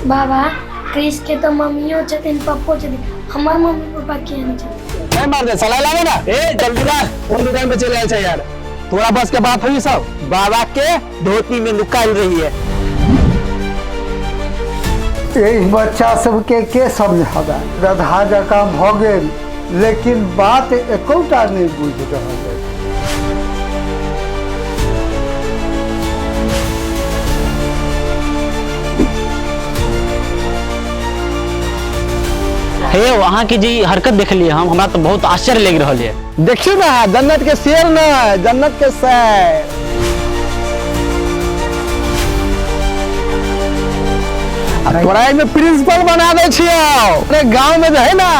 बाबा क्रिस के तो मम्मियो छथिन पप्पो छथिन, हमर मम्मी पापा किया नहीं छथिन? नहीं मार दे सलाह लावे ना। ए जल्दी ला, कोन दुकान पे चले आयल छै यार? तोरा बस के बात होई सब बाबा के धोती में लुकायल रही है। एहि बच्चा सबके के समझाबे, गधा जकाँ भऽ गेल, लेकिन बात एकोटा नहि बुझि रहल अछि। हे यौ, अहाँके जे ई हरकत देखलियै हम, हमरा तऽ बहुत आश्चर्य लागि रहल यऽ। देखियौ ना, जन्नत के शेर न, जन्नत के सैर। आ तोरा एहिमे प्रिंसिपल बना दै छियौ। अरे गांव में जे है ना,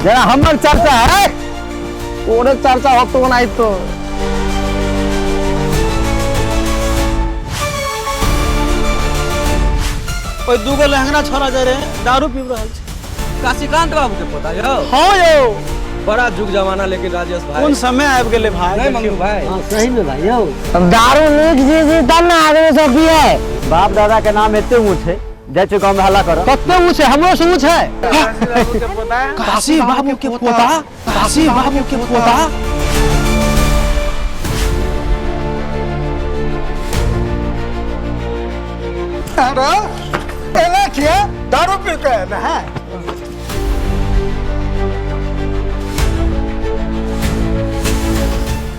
जेना हमर चर्चा है ओरे चर्चा होतो ओनाहितो। ओहि दूगो लहंगा छोड़ा जाय रहे, दारू पीब रहल छै। काशीकांत बाबू के पोता यौ? हाँ यौ। बड़ा जुग जमाना लेकिन राजेश भाई कोन समय आबि गेलै भाई। नहीं मंगू भाई। हाँ सही में भाई यौ, दारू नीक चीज छै तब ने आदमी सब पिए। बाप दादा के नाम एते ऊँच है, जाइ छियै गाँव में हल्ला करऽ। कते ऊँच है? हमरो से ऊँच है। काशी बाबू के पोता, काशी बाबू के पोता। अरे एना किया दारू पी के एल है?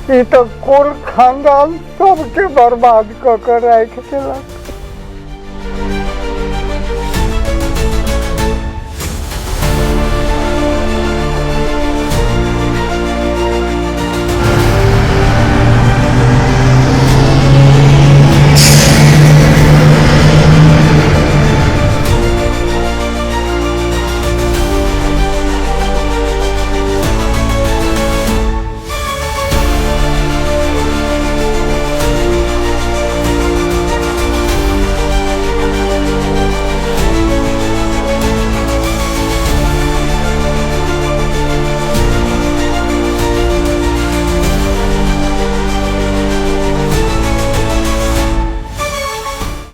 ई तऽ कुल खानदान सबके बर्बाद कऽ के राखि देलक।